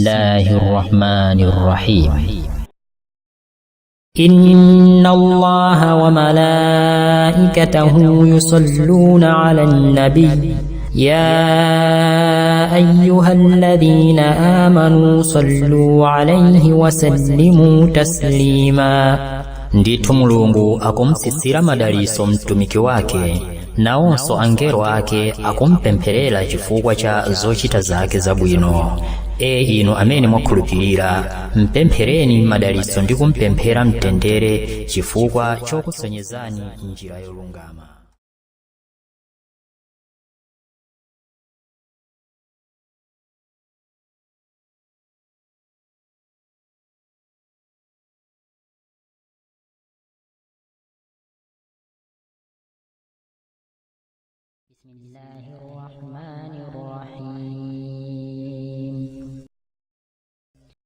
الله الرحمن الرحيم. إن الله وملائكته يصلون على النبي يا أيها الذين آمنوا صلوا عليه وسلموا تسليما. Ndithu Mulungu akumtsitsira madalitso mtumiki wake, nawonso angelo ake akumpempherera chifukwa cha zochita zake zabwino. E inu amene mwakhulupirira, mpemphereni madalitso ndi kumpemphera mtendere chifukwa chokusonyezani njira yolungama. بسم الله الرحمن الرحيم.